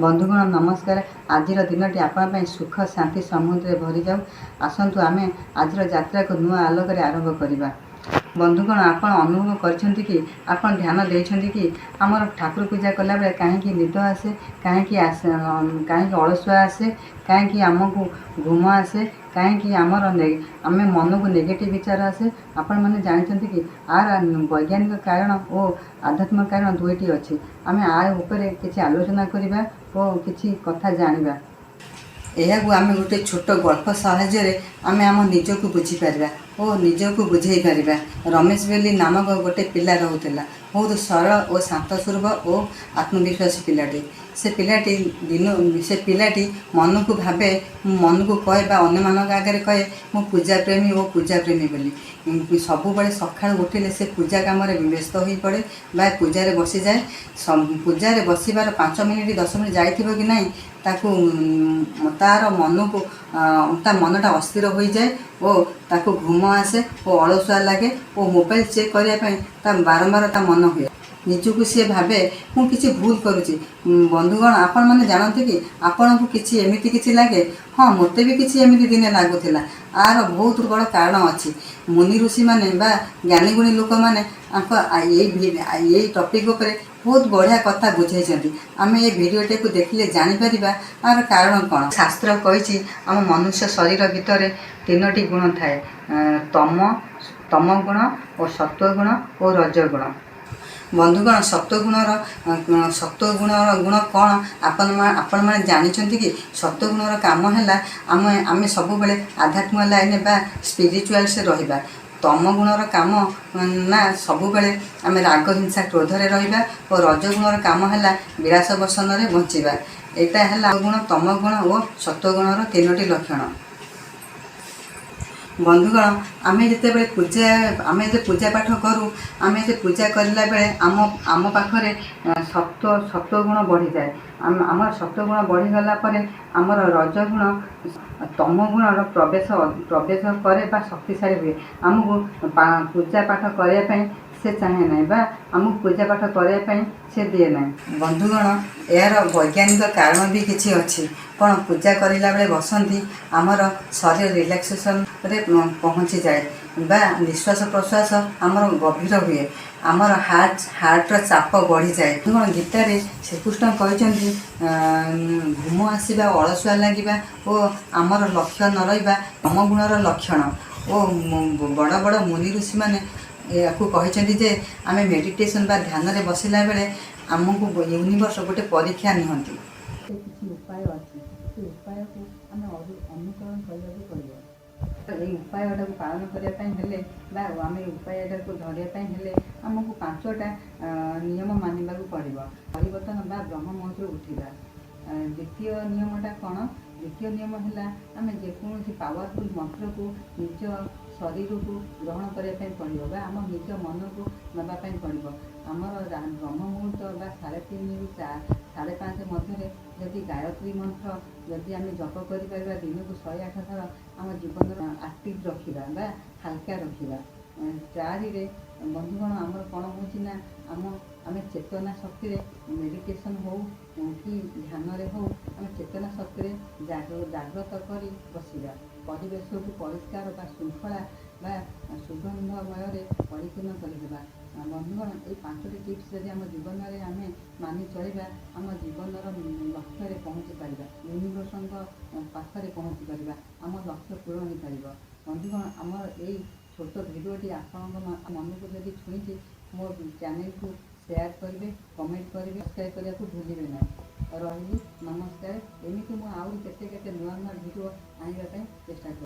ବନ୍ଧୁଗଣ, ନମସ୍କାର। ଆଜିର ଦିନଟି ଆପଣଙ୍କ ପାଇଁ ସୁଖ, ଶାନ୍ତି, ସମୃଦ୍ଧିରେ ଭରିଯାଉ। ଆସନ୍ତୁ, ଆମେ ଆଜିର ଯାତ୍ରାକୁ ନୂଆ ଆଲୋକରେ ଆରମ୍ଭ କରିବା। ବନ୍ଧୁଗଣ, ଆପଣ ଅନୁଭବ କରିଛନ୍ତି କି, ଆପଣ ଧ୍ୟାନ ଦେଇଛନ୍ତି କି, ଆମର ଠାକୁର ପୂଜା କଲାବେଳେ କାହିଁକି ନିଦ ଆସେ, କାହିଁକି ଆସେ, କାହିଁକି ଅଳସୁଆ ଆସେ, କାହିଁକି ଆମକୁ ଘୁମ ଆସେ, କାହିଁକି ଆମର ଆମେ ମନକୁ ନେଗେଟିଭ୍ ବିଚାର ଆସେ? ଆପଣମାନେ ଜାଣିଛନ୍ତି କି, ଆର ବୈଜ୍ଞାନିକ କାରଣ ଓ ଆଧ୍ୟାତ୍ମିକ କାରଣ ଦୁଇଟି ଅଛି। ଆମେ ଆ ଉପରେ କିଛି ଆଲୋଚନା କରିବା ଓ କିଛି କଥା ଜାଣିବା। ଏହାକୁ ଆମେ ଗୋଟେ ଛୋଟ ଗଳ୍ପ ସାହାଯ୍ୟରେ ଆମେ ଆମ ନିଜକୁ ବୁଝିପାରିବା ଓ ନିଜକୁ ବୁଝେଇ ପାରିବା। ରମେଶ ବୋଲି ନାମକ ଗୋଟେ ପିଲା ରହୁଥିଲା। ବହୁତ ସରଳ ଓ ଶାନ୍ତ ସ୍ୱରୂପ ଓ ଆତ୍ମବିଶ୍ୱାସୀ ପିଲାଟି। ସେ ପିଲାଟି ମନକୁ ଭାବେ, ମନକୁ କହେ ବା ଅନ୍ୟମାନଙ୍କ ଆଗରେ କହେ, ମୁଁ ପୂଜା ପ୍ରେମୀ ଓ ପୂଜା ପ୍ରେମୀ ବୋଲି। ସବୁବେଳେ ସକାଳୁ ଉଠିଲେ ସେ ପୂଜା କାମରେ ବ୍ୟସ୍ତ ହୋଇପଡ଼େ ବା ପୂଜାରେ ବସିଯାଏ। ପୂଜାରେ ବସିବାର 5 ମିନିଟ୍, 10 ମିନିଟ୍ ଯାଇଥିବ କି ନାହିଁ, ତାକୁ ତାର ମନକୁ ତା ମନଟା ଅସ୍ଥିର ହୋଇଯାଏ ଓ ତାକୁ ଘୁମ ଆସେ ଓ ଅଳସୁଆ ଲାଗେ ଓ ମୋବାଇଲ ଚେକ୍ କରିବା ପାଇଁ ତା ବାରମ୍ବାର ତା ମନ ହୁଏ। ନିଜକୁ ସିଏ ଭାବେ, ମୁଁ କିଛି ଭୁଲ କରୁଛି। ବନ୍ଧୁଗଣ, ଆପଣମାନେ ଜାଣନ୍ତି କି, ଆପଣଙ୍କୁ କିଛି ଏମିତି କିଛି ଲାଗେ? ହଁ, ମୋତେ ବି କିଛି ଏମିତି ଦିନେ ଲାଗୁଥିଲା। ଆର ବହୁତ ବଡ଼ କାରଣ ଅଛି। ମୁନି ଋଷିମାନେ ବା ଜ୍ଞାନୀଗୁଣୀ ଲୋକମାନେ ଆଙ୍କ ଏଇ ଟପିକ୍ ଉପରେ ବହୁତ ବଢ଼ିଆ କଥା ବୁଝେଇଛନ୍ତି। ଆମେ ଏ ଭିଡ଼ିଓଟିକୁ ଦେଖିଲେ ଜାଣିପାରିବା ଆର କାରଣ କ'ଣ। ଶାସ୍ତ୍ର କହିଛି, ଆମ ମନୁଷ୍ୟ ଶରୀର ଭିତରେ ତିନୋଟି ଗୁଣ ଥାଏ, ତମ ଗୁଣ ଓ ସତ୍ୱ ଗୁଣ ଓ ରଜଗୁଣ। ବନ୍ଧୁଗଣ, ସତ୍ୱଗୁଣର ଗୁଣ କ'ଣ ଆପଣମାନେ ଜାଣିଛନ୍ତି କି? ସତ୍ୱଗୁଣର କାମ ହେଲା ଆମେ ସବୁବେଳେ ଆଧ୍ୟାତ୍ମିକ ଲାଇନରେ ବା ସ୍ପିରିଚୁଆଲ୍ସରେ ରହିବା। ତମ ଗୁଣର କାମ ନା ସବୁବେଳେ ଆମେ ରାଗ, ହିଂସା, କ୍ରୋଧରେ ରହିବା ଓ ରଜଗୁଣର କାମ ହେଲା ବିଳାସ ବସନରେ ବଞ୍ଚିବା। ଏଇଟା ହେଲା ଗୁଣ, ତମ ଗୁଣ ଓ ସତ୍ୱଗୁଣର ତିନୋଟି ଲକ୍ଷଣ। ବନ୍ଧୁଗଣ, ଆମେ ଯେତେ ପୂଜା ପାଠ କରୁ, ଆମେ ଯେତେ ପୂଜା କରିଲା ବେଳେ ଆମ ପାଖରେ ସତ୍ୱଗୁଣ ବଢ଼ିଯାଏ। ଆମର ସତ୍ୱଗୁଣ ବଢ଼ିଗଲା ପରେ ଆମର ରଜଗୁଣ ତମ ଗୁଣର ପ୍ରବେଶ କରେ ବା ଶକ୍ତିଶାଳୀ ହୁଏ। ଆମକୁ ପୂଜା ପାଠ କରିବା ପାଇଁ ସେ ଚାହେଁ ନାହିଁ ବା ଆମକୁ ପୂଜା ପାଠ କରିବା ପାଇଁ ସେ ଦିଏ ନାହିଁ। ବନ୍ଧୁଗଣ, ଏହାର ବୈଜ୍ଞାନିକ କାରଣ ବି କିଛି ଅଛି। କ'ଣ ପୂଜା କରିଲା ବେଳେ ବସନ୍ତି, ଆମର ଶରୀର ରିଲାକ୍ସେସନରେ ପହଞ୍ଚିଯାଏ ବା ନିଶ୍ୱାସ ପ୍ରଶ୍ୱାସ ଆମର ଗଭୀର ହୁଏ, ଆମର ହାର୍ଟର ଚାପ ବଢ଼ିଯାଏ। ବନ୍ଧୁଗଣ, ଗୀତାରେ ଶ୍ରୀକୃଷ୍ଣ କହିଛନ୍ତି, ଘୁମ ଆସିବା, ଅଳସୁଆ ଲାଗିବା ଓ ଆମର ଲକ୍ଷ୍ୟ ନ ରହିବା ତମ ଗୁଣର ଲକ୍ଷଣ ଓ ବଡ଼ ବଡ଼ ମୁନି ଋଷିମାନେ ଏହାକୁ କହିଛନ୍ତି ଯେ ଆମେ ମେଡ଼ିଟେସନ୍ ବା ଧ୍ୟାନରେ ବସିଲା ବେଳେ ଆମକୁ ୟୁନିଭର୍ସ ଗୋଟେ ପରୀକ୍ଷା ନିଅନ୍ତି। କିଛି ଉପାୟ ଅଛି, ସେ ଉପାୟକୁ ଆମେ ଅନୁସରଣ କରିବାକୁ ପଡ଼ିବ। ଏଇ ଉପାୟଟାକୁ ପାଳନ କରିବା ପାଇଁ ହେଲେ ବା ଆମେ ଉପାୟଟାକୁ ଧରିବା ପାଇଁ ହେଲେ ଆମକୁ ପାଞ୍ଚଟା ନିୟମ ମାନିବାକୁ ପଡ଼ିବ। ପରିବର୍ତ୍ତନ ବା ବ୍ରହ୍ମ ମୁହୂର୍ତ୍ତରୁ ଉଠିବା। ଦ୍ୱିତୀୟ ନିୟମଟା କ'ଣ? ଦ୍ୱିତୀୟ ନିୟମ ହେଲା, ଆମେ ଯେକୌଣସି ପାୱାରଫୁଲ୍ ମନ୍ତ୍ରକୁ ନିଜ ଶରୀରକୁ ଗ୍ରହଣ କରିବା ପାଇଁ ପଡ଼ିବ ବା ଆମ ନିଜ ମନକୁ ନେବା ପାଇଁ ପଡ଼ିବ। ଆମର ବ୍ରହ୍ମ ମୁହୂର୍ତ୍ତ ବା 3:30ରୁ 5:30 ମଧ୍ୟରେ ଯଦି ଗାୟତ୍ରୀ ମନ୍ତ୍ର ଯଦି ଆମେ ଜପ କରିପାରିବା ଦିନକୁ 108 ଥର, ଆମ ଜୀବନର ଆକ୍ଟିଭ ରଖିବା ବା ହାଲକା ରଖିବା। ଚାରିରେ ବନ୍ଧୁଗଣ, ଆମର କ'ଣ ହେଉଛି ନା ଆମେ ଚେତନା ଶକ୍ତିରେ ମେଡ଼ିଟେସନ୍ ହଉ କି ଧ୍ୟାନରେ ହଉ, ଆମେ ଚେତନା ଶକ୍ତିରେ ଜାଗ୍ରତ କରି ବସିବା। ପରିବେଶକୁ ପରିଷ୍କାର ବା ଶୃଙ୍ଖଳା ବା ସୁଗନ୍ଧମୟରେ ପରିପୂର୍ଣ୍ଣ କରିଦେବା। ବନ୍ଧୁଗଣ, ଏଇ ପାଞ୍ଚଟି ଟିପ୍ସ ଯଦି ଆମ ଜୀବନରେ ଆମେ ମାନି ଚଳିବା, ଆମ ଜୀବନର ଲକ୍ଷ୍ୟରେ ପହଞ୍ଚି ପାରିବା, ୟୁନିଭର୍ସଙ୍କ ପାଖରେ ପହଞ୍ଚି ପାରିବା, ଆମ ଲକ୍ଷ୍ୟ ପୂରଣ ହୋଇପାରିବ। ବନ୍ଧୁଗଣ, ଆମର ଏଇ ଛୋଟ ଭିଡ଼ିଓଟି ଆପଣଙ୍କ ମନକୁ ଯଦି ଛୁଇଁଛି, ମୋ ଚ୍ୟାନେଲକୁ ସେୟାର କରିବେ, କମେଣ୍ଟ କରିବେ, ସବସ୍କ୍ରାଇବ୍ କରିବାକୁ ଭୁଲିବେ ନାହିଁ। ରହିଲି, ନମସ୍କାର। ଏମିତି ମୁଁ ଆହୁରି କେତେ କେତେ ନୂଆ ନୂଆ ଭିଡ଼ିଓ ଆଣିବା ପାଇଁ ଚେଷ୍ଟା କରିବି।